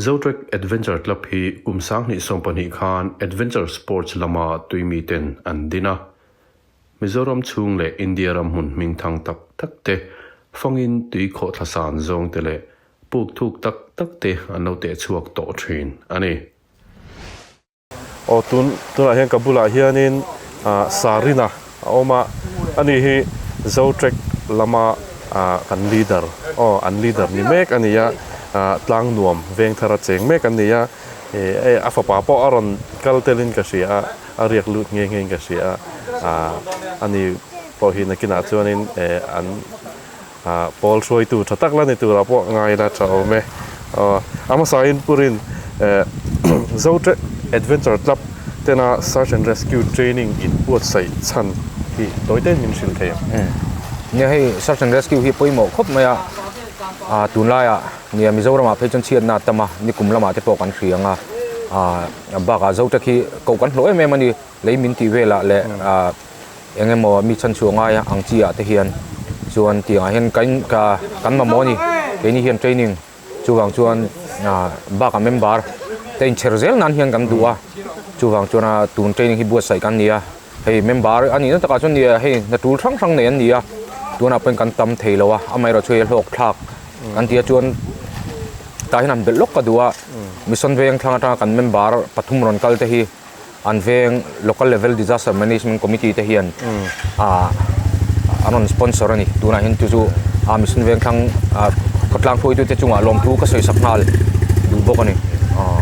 Zotrek Adventure Club hi kum 2020 khan adventure sports lama tuimi ten an din a. Mizoram chhung leh India ram hmun hming thang tak tak te fangin tui khawhthla san zawng te leh puk thuk tak tak te an lo teh chhuak tawh thin a ni. Aw tun tunah hian ka bulah hianin ah Sarina a awm a, ani hi Zotrek lama ah kan leader aw an leader ni mek a ni a, ah tlang nuam veng thar a cheng mek an ni a, ih hei a fapa pawh a rawn kal telin ka hria a, a riak lut nghe nghe in ka hria a, ah ani pawh hi nakinah chuanin eh an ah pawl hruaitu tha tak la ni turah pawh ngai ila tha awm e. Aw a hmasain Purin eh Zote Adventure Club tena Search and Rescue Training in buatsaih chhan hi tawi te min hrilh thei ang. Nia hei Search and Rescue hi pawimawh khawp mai a, ah tunlaiah nia Mizoramah phei chuan chhiatna a tam a, nikum lamah te pawh kan hria ang a, ah bakah Zote khi koh kan hlawh em em a ni, lei min tih velah leh ah. Eng emaw mi chhan chhuah ngai ang chi ah te hian chuan tiangah hian ka in ka kan mamawh a ni keini hian training chuvang chuan ah bakah member te inchher zel nan hian kan duh a chuvang chuan a tun training hi buatsaih kan ni a hei member a nihna takah chuan nia hei hna tul hrang hrang nei an ni a tunah pawhin kan tam thei lo a amaherawhchu hei a hlawk thlak kan ti a chuan tah hian han belh lawk ka duh a mission veng thlang atanga kan member pathum rawn kal te hi. An veng Local Level Disaster Management Committee te hian ah an rawn sponsor a ni. Tunah hian chu chu a mission veng thlang ah khawtlang hruaitute chungah lawmthu ka sawi sak nghal duh bawk a ni. Aw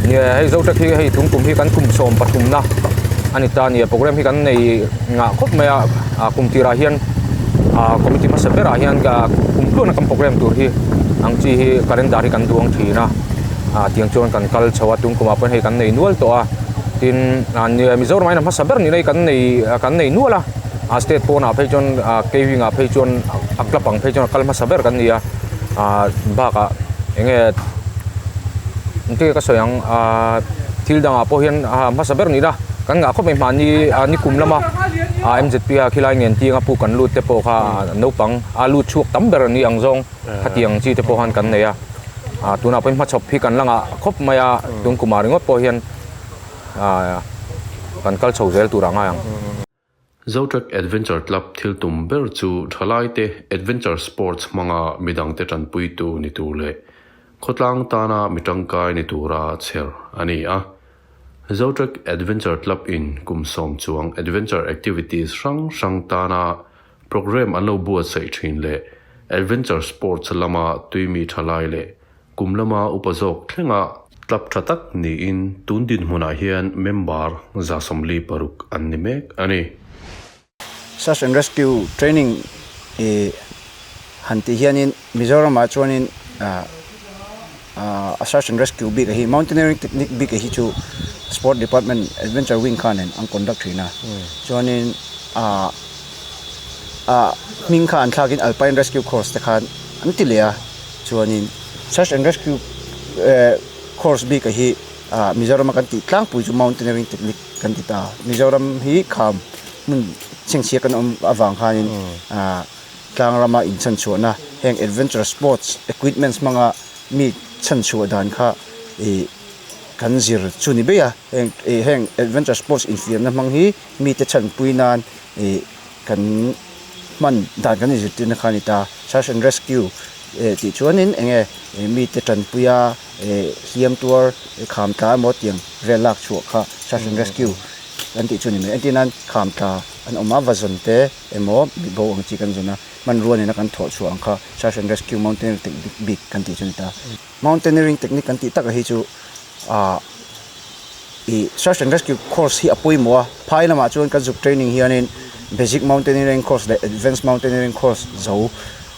nia hei Zotek hi hei tum kum hi kan kum 13na a ni ta a ni a program hi kan nei ngah khawp mai a ah kum tirah hian ah committee hmasa berah hian kum tluana kan program tur hi ang chi hi calendar hi kan duang thin a. Ah tiang chuan kan kal chho a tum kumah pawhin hei kan nei nual tawh a tin ah Mizoram ah hian a hmasa ber nihna hi kan nei kan nei nual a ah state pawnah phei chuan ah caving ah phei chuan a club ang phei chuan a kal hmasa ber kan ni a ah bakah eng nge engtin nge ka sawi ang ah thil dangah pawh hian ah hmasa ber nihna kan ngah khawp mai mahni ah nikum lama ah M_Z_P a khilai ngen tianga puk kan lut te pawh kha naupang a lut chhuak tam ber ni ang zawng. Khatiang chi te pawh khan kan nei a, ah tunah pawhin hmachhawp hi kan la ngah khawp mai a, tun kumah ringawt pawh hian ah kan kal chho zel tur a ngai ang. Zotrek Adventure Club thil tum ber chu thalaite adventure sports hmanga midangte tanpuitu ni tur leh khawtlang tana mi tangkai ni tura chher a ni a. Zotrek Adventure Club in kum sawm chuang adventure activities hrang hrang tana Programme an lo buatsaih thin leh Adventure Sports lama tuimi tha lai leh kum lama upa zawk thlenga club tha tak niin tun dinhmunah hian member 46 an ni mek a ni. Search and Rescue Training i han tih hianin Mizoramah chuanin a Search and Rescue bik a hi Mountaineering Technique bik a hi chu Sport Department Adventure Wing khanin an conduct thin a chuanin ah ah hming kha an thlakin Alpine Rescue Course te khan an ti leh a chuanin Search and Rescue eh course bik a hi ah Mizoram a kan tih tlangpui chu Mountaineering Technique kan ti ta Mizoram hi kham hmun chhengchhia kan awm avang khanin ah. Tlangrama inchhanchhuahna heng adventure sports equipments hmanga mi chhanchhuah dan kha ih kan zir chu ni ber a, heng ih heng adventure sports infiamna hmang hi mite chhanpui nan ih kan hman dan kan inzirtirna kha a ni ta. Search and rescue eh tih chuanin eng nge ih mite tanpuia eh hliam tuar kham tla emaw tiang vel lak chhuah kha search and rescue kan tih chu a ni mai. Entir nan kham tla an awm a, va zawn te. Emaw mi bo ang chi kan zawn a, hmanrua nena kan thawh chhuah ang kha Search and Rescue Mountaineering Technique bik kan tih chu a ni ta. Mountaineering Technique kan tih takah hi chu ah ih Search and Rescue course hi a pawimawh a, phai lamah chuan kan zuk training hianin Basic Mountaineering course leh Advanced Mountaineering course zo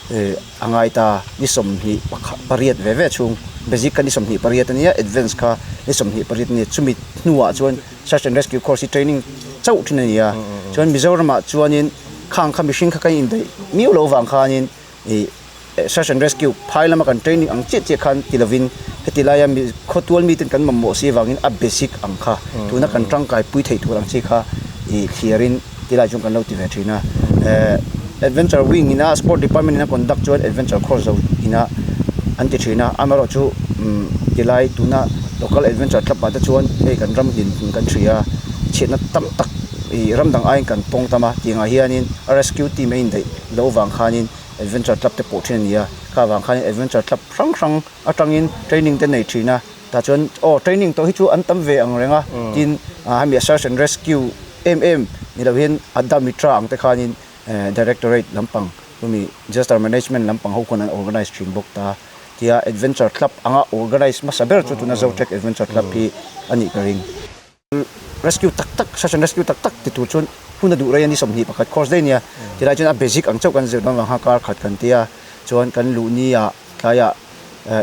ih a ngai ta ni 28 ve ve chhung Basic kha ni 28 a nia, Advanced kha ni 28 a nia, chumi hnuah chuan Search and Rescue course hi training chauh thin a ni a, chuan Mizoramah chuanin khang kha mihring kha kan indaih miau loh vang khanin ih Search and Rescue phai lama kan training ang chiah chiah khan ti lovin heti laia mi khawtual miten kan mamawh si avangin a basic ang kha tuna kan tangkai pui theih tur ang chi kha ih thliarin ti lai chuan kan lo ti ve thin a. Adventure Wing ina Sport Department ina conduct chuan Adventure course zo ina an ti thin a, amaherawhchu. Tilai tuna local adventure club ah te chuan hei kan ram din hmun kan hria a, chhiatna tam tak ih ram dang aiin kan tawng tam a, tiangah hianin a rescue team a indaih loh vang khanin adventure club te pawh thin a ni a, kha vang khanin adventure club hrang hrang atangin training te nei thin a, tah chuan aw training tawh hi chu an tam ve ang reng a, tin hemi a search and rescue em em ni lo hian Adda Mitra ang te khanin directorate lampang chumi disaster management lampang ho khawn an organize thin bawk ta. Tia Adventure Club anga organize hmasa ber chu tuna Zotrek Adventure Club hi a nih ka ring. Rescue tak tak, search and rescue tak tak ti tur chuan hun a duh rei a ni 21 course daih nia. Tilai chuan a basic ang chauh kan zir dawn vang kha kar khat kan tia chuan kan luh nia tlaiah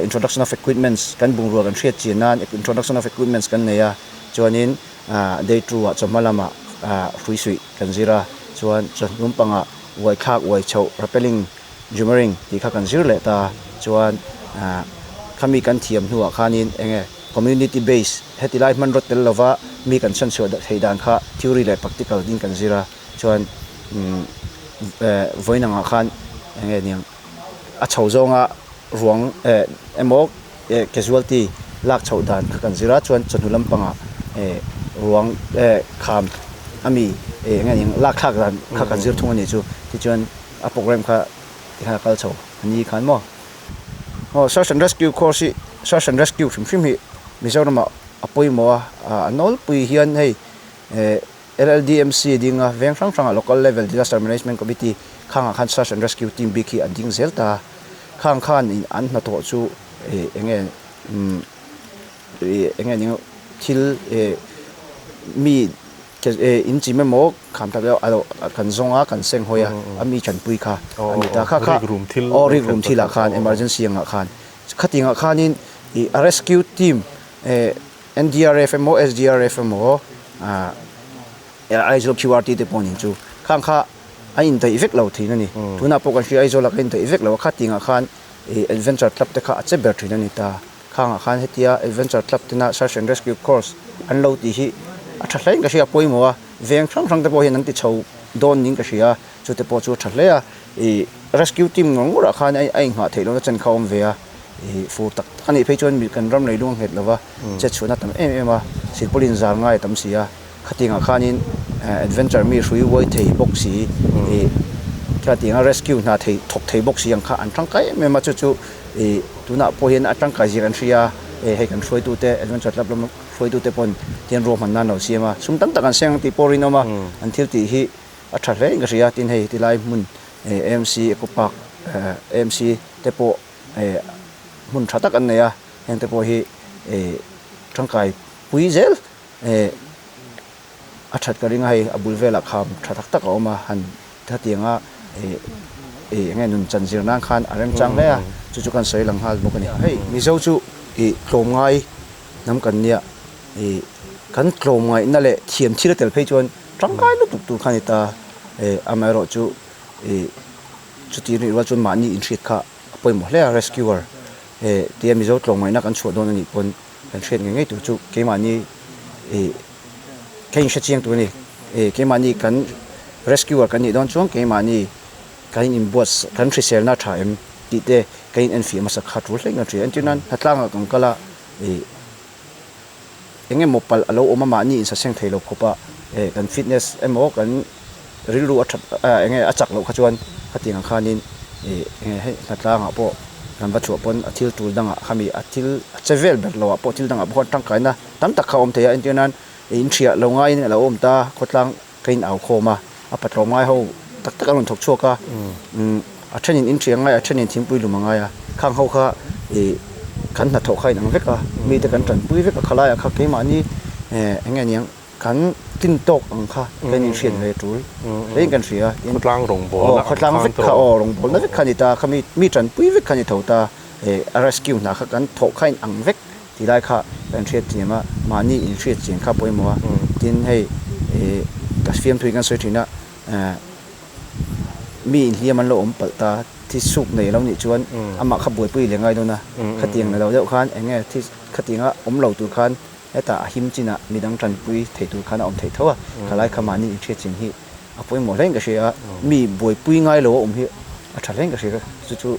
introduction of equipments kan bungrua kan hriat chian nan introduction of equipments kan nei a chuanin day two ah chawhma lamah hrui suih kan zir a chuan chawhnum pangah uai thlak uai chhoh rappelling Jummering tih kha kan zir leh ta chuan khami kan thiam hnuah khanin eng nge community base heti lai hmanraw tel lova mi kan chhanchhuah theih dan kha theory leh practical ding kan zir a chuan vawiin angah khan eng nge niang a chho zawnga ruang emaw casualty lak chhoh dan kha kan zir a chuan chawhnu lampangah ruang kham ami eng nge niang lak thlak dan kha kan zir thung a nih chu tichuan. A program kha tikhan a kal chho a ni khan maw. Aw search and rescue course hi search and rescue hrim hrim hi Mizoram ah a pawimawh a, a nawlpui hian hei eh LLDMC a ding a, veng hrang hrangah local level disaster management committee khangah khan search and rescue team bik hi a ding zel ta a, khang khan in an hnathawh chu eh eng nge umm eh eng nge ning thil eh mi In chim emaw kham tak deuh alo kan zawng a kan seng hawi a a mi chanpui kha a ni ta kha kha aw rik rum thil ah khan emergency ang ah khan khating ah khanin ih a rescue team eh NDRF emaw SDRF emaw ah Aizawl QRT te pawh nin chu khang kha a indaih vek lo thin a ni tunah pawh kan hria Aizawl ah ka indaih vek lo a khating ah khan ih adventure club te kha a che ber thin a ni ta. Khangah khan hetia Adventure Club tena Search and Rescue Course an lo tih hi a tha hlein ka hria a pawimawh a, veng hrang hrang te pawh hian an ti chho dawn niin ka hria a, chute pawh chu a tha hle a, ih rescue team ngawr ngawrah khan a inghah theih lohna chen kha a awm ve a, ih fur tak tak a nih phei chuan kan ram lei lung a nghet lo va, chet chhuahna tam em em a, silpawlin zar ngai a tam si a, khatingah khanin adventure mi hrui uai thei bawk si, ih khatinga rescue hna thei thawk thei bawk si ang kha an tangkai em em a, chu chu. Ih tunah pawh hian a tangkai zir an hria a, eh hei kan hruaitute Adventure Club lama hruaitute pawn tian ruahman nan lo siam a, sum tam tak an seng ang tih pawh rinawm a, an thil tih hi a tha hle in ka hria tin hei tilai hmun eh AMC Eco Park eh AMC te pawh eh hmun tha tak an nei a, heng te pawh hi eh tangkai pui zel eh a that ka ring a hei a bul velah kham tha tak tak a awm a han hetianga ih ih eng nge nun chan zir nan khan a remchang hle a chu chu kan sawi lang nghal bawk a ni hei mizo chu ih tlawmngai hnam kan nia ih kan tlawmngaihna leh thiam thil a tel phei chuan tangkai lutuk tur kha a ni ta ih amaherawh chu ih chuti nih rual chuan mahni inhriat kha a pawimawh hle a rescuer eh tia mizo tlawmngaihna kan chhuah dawn a nih pawn kan hriat ngei ngei tur chu keimahni ih Ka inhre chiang tur a ni. Ih keimahni kan rescuer kan nih dawn chuan keimahni kan inbuat kan hriselna tha em tih te ka in enfiah hmasa kha tul hle kan hria. Entir nan hnatlangah kan kal a ih eng emaw palh a lo awm a mahni insaseng thei lo khawp a eh kan fitness emaw kan rilru a that eng nge a chak loh kha chuan khatiang ang khanin ih eng nge hei hnatlangah pawh kan va chhuah pawn a thil tul dangah khami a thil a che vel ber loah pawh thil dangah pawh khan tangkaina Tam tak kha a awm thei a, entir nan in hriah lo ngaiin a lo awm ta, khawtlang ka in au khawm a, a patlawm ngai ho tak tak an rawn thawk chhuak a, a thenin in hriah ngai, a thenin thingpui lum a ngai a, khang ho kha ih kan hnathawh kha a inang vek a, mite kan tanpui vek a, khalaiah kha keimahni eng nge niang kan tlin tawk ang kha kan inhriat ve tul hlein kan hria a, Khawtlang rawngbawlna ang khan vek kha aw rawngbawlna vek kha a ni ta, kha mi tanpui vek kha a ni tho ta, a rescue hna kha kan thawh kha a inang vek. Ti lai kha kan hriat thiam a, mahni inhriat chian kha pawimawh a, tin hei ih ka fiamthui kan sawi thin a, mi inhliam an lo awm palh ta, thi suk nei lo nih chuan amah kha buaipui leh ngai dawn a, khatiang na lo deuh khan eng nge thi khatianga awm lo tur khan hetah a him chinah midang tanpui thei tur khan a awm theih tho a, khalai kha mahni inhriat chian hi a pawimawh hlein ka hria a, mi buaipui ngai lo a awm hi a tha hlein ka hria, chu chu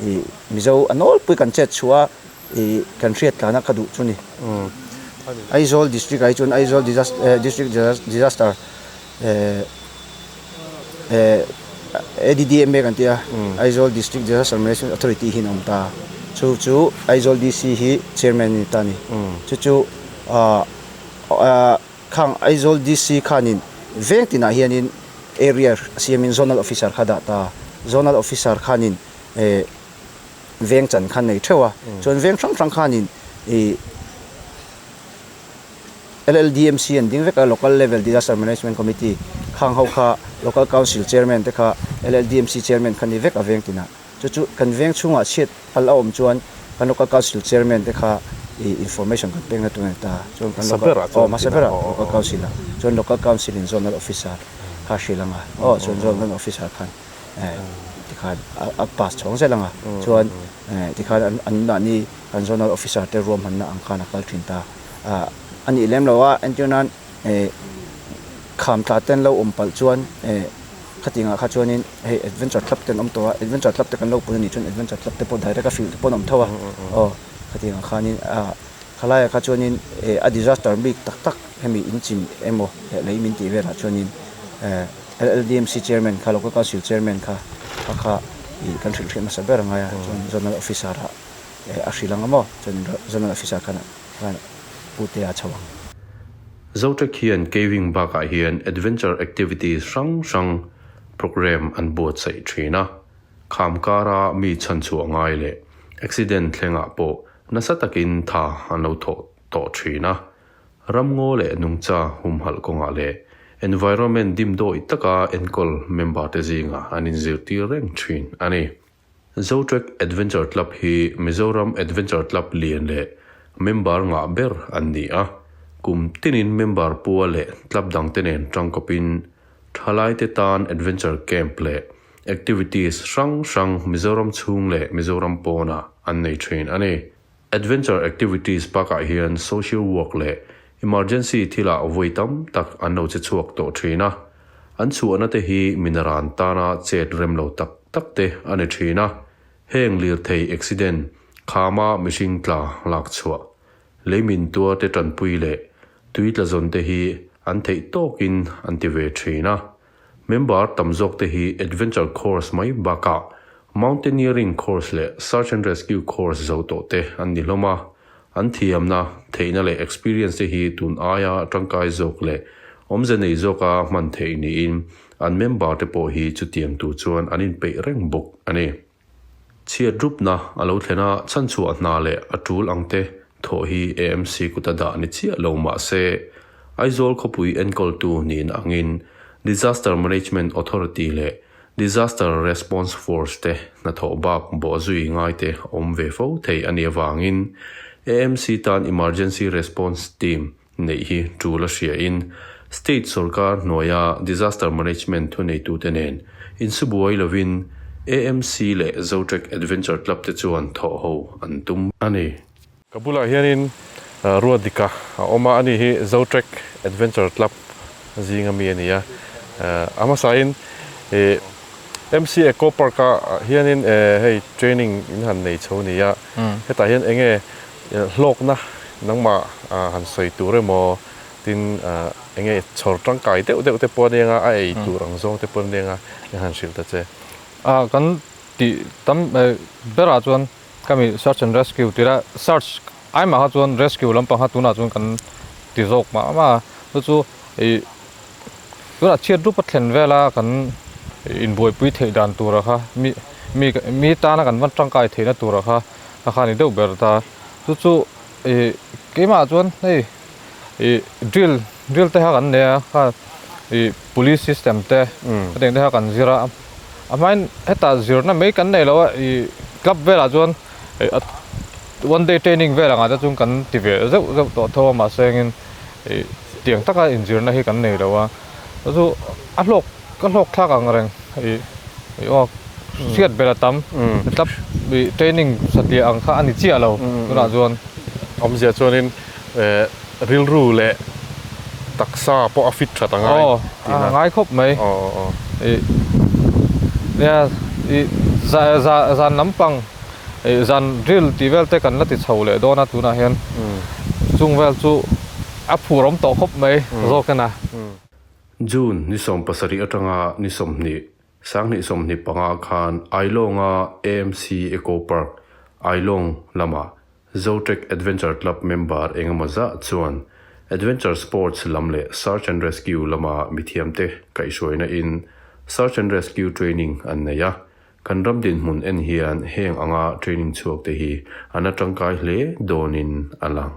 ih Mizo a nawlpui kan chet chhuah a. i kan hriat tlana ka duh chu ni. Aizawl District ah hi chuan Aizawl District Disaster ADDMA kan tih a, Aizawl District Disaster Management Authority hian a awm ta. Chu chu Aizawl DC hi Chairman a ni ta a ni. Chu chu khang Aizawl DC khanin veng tinah hianin area siamin Zonal Officer kha dah ta. Zonal Officer khanin veng chan kha nei theuh a, chuan veng hrang hrang khanin ih LLDMC an ding vek a, Local Level Disaster Management Committee khang ho kha Local Council Chairman te kha LLDMC Chairman kha ni vek a veng tinah. Chu chu kan veng chhungah chhiat pal a awm chuan kan Local Council Chairman te kha ih information kan pek na tur a ni ta. Chuan kan Local aw hmasa berah Local Council ah chuan Local Council in Zonal Officer kha hrilh ang a, aw chuan Zonal Officer khan Tikhan a pass chhawng zel ang a, chuan tikhan an mahni kan zonal officer te ruahmanna ang khan a kal thin ta a nih lem lo a, entir nan kham tla ten lo awm palh chuan khatingah kha chuanin hei adventure club te an awm tawh a, adventure club te kan lo pun a nih chuan adventure club te pawh direct a hrilh te pawh an awm tho a, aw khatingah khanin khalaiah kha chuanin a disaster bik tak tak hemi inchim emaw leh lei min tih velah chuanin. LLDMC Chairman kha Local Council Chairman kha kha kha ih kan hrilh hriat hmasa ber a ngai a, chuan Zonal Officer ah a hrilh ang a maw, chuan Zonal Officer khan khan Pu Tea a chho ang. Zotrek hian caving bakah hian adventure activities hrang hrang programme an buatsaih thin a, kham kara mi chhanchhuah ngai leh accident thlengah pawh nasa takin tha an lo thawh tawh thin a. Ramngaw leh nungcha humhalh kawngah leh environment dimdawi taka enkawl member te zingah an inzirtir reng thin a ni. Zotrek Adventure Club hi Mizoram Adventure Club lian leh member ngah ber an ni a, kum tinin member pua leh club dangte nen tangkawpin thalaite tan adventure camp leh activities hrang hrang Mizoram chhung leh Mizoram pawnah an nei thin a ni. Adventure activities bakah hian social work leh emergency thilah vawi tam tak an lo che chhuak tawh thin a. An chhuahna te hi minaran tana chet rem lo tak tak te a ni thin a. Heng lirthei accident, khama mihring tla lak chhuah, leimin tuar te tanpui leh tui tla zawn te hi an theih tawkin an ti ve thin a. Member tam zawk te hi adventure course mai bakah mountaineering course leh search and rescue course zo tawh te an ni hlawm a. An thiamna, theihna leh experience te hi tun aia tangkai zawk leh awmze nei zawka hman theih niin an member te pawh hi chutiang tur chuan an inpeih reng bawk a ni. Chhiat rupna a lo thlen a, chhanchhuah hna leh a tul ang te thawh hi AMC kuta dah ni chiah lo mah se, Aizawl khawpui enkawltu niin angin Disaster Management Authority leh Disaster Response Force te hnathawh bak bawhzui ngai te awm ve fo thei a nih avangin AMC tan Emergency Response Team neih hi tul a hria in State sorkar hnuaia Disaster Management thuneitute nen insubuai lovin AMC leh Zotrek Adventure Club te chuan thawh ho an tum a ni. Ka bulah hianin Ruatdika a awm a, ani hi Zotrek Adventure Club zinga mi a ni a. A hmasain MC Eco Park ah hianin hei training in han nei chho a ni a, hetah hian enge Hlawkna nangmah han sawi tur emaw tin enge chhawr tangkai deuh deuh te pawh a nia a ei tur ang zawng te pawh a nia i han hrilh ta che. A kan tih tam berah chuan ka mi search and rescue tira search ai mah kha chuan rescue lampang kha tunah chuan kan ti zawk mah mah a chu chu ih tunah chhiat rup a thlen vela kan inbuaipui theih dan tura kha mi mi mi tana kan van tangkai theihna tura kha a kha ni deuh ber ta chu chu ih keimah chuan hei ih drill drill te kha kan nei a kha ih police system te hetiang te kha kan zir a a hmain hetah zirna mai kan nei lo a ih club velah chuan one day training vel angah te chuan kan ti ve zeuh zeuh tawh tho a mahse engin ih tiang taka inzirna hi kan nei lo a chu chu a hlawk Ka hlawk thlak ang reng ih ih aw hriat ber a tam club ih training satliah ang kha a ni chiah lo tunah chuan. Awmzia chuanin rilru leh taksa pawh a fit that a ngai tihna. Aw a ngai khawp mai ih nia ih zan lampang. Zan drill tih vel te kan la ti chho leh dawn a tunah hian chung vel chu a phur awm tawh khawp mai zawk en a. June ni 70 atanga ni 20 sanghnih 25 khan Ailawnga AMC Eco Park Ailawng lama Zotrek Adventure Club member engemaw zah chuan Adventure Sports lam leh Search and Rescue lama mithiamte kaihhruaina in Search and Rescue Training an nei a. Kan ram dinhmun en hian heng anga training chhuak te hi an atangkai hle dawnin a lang.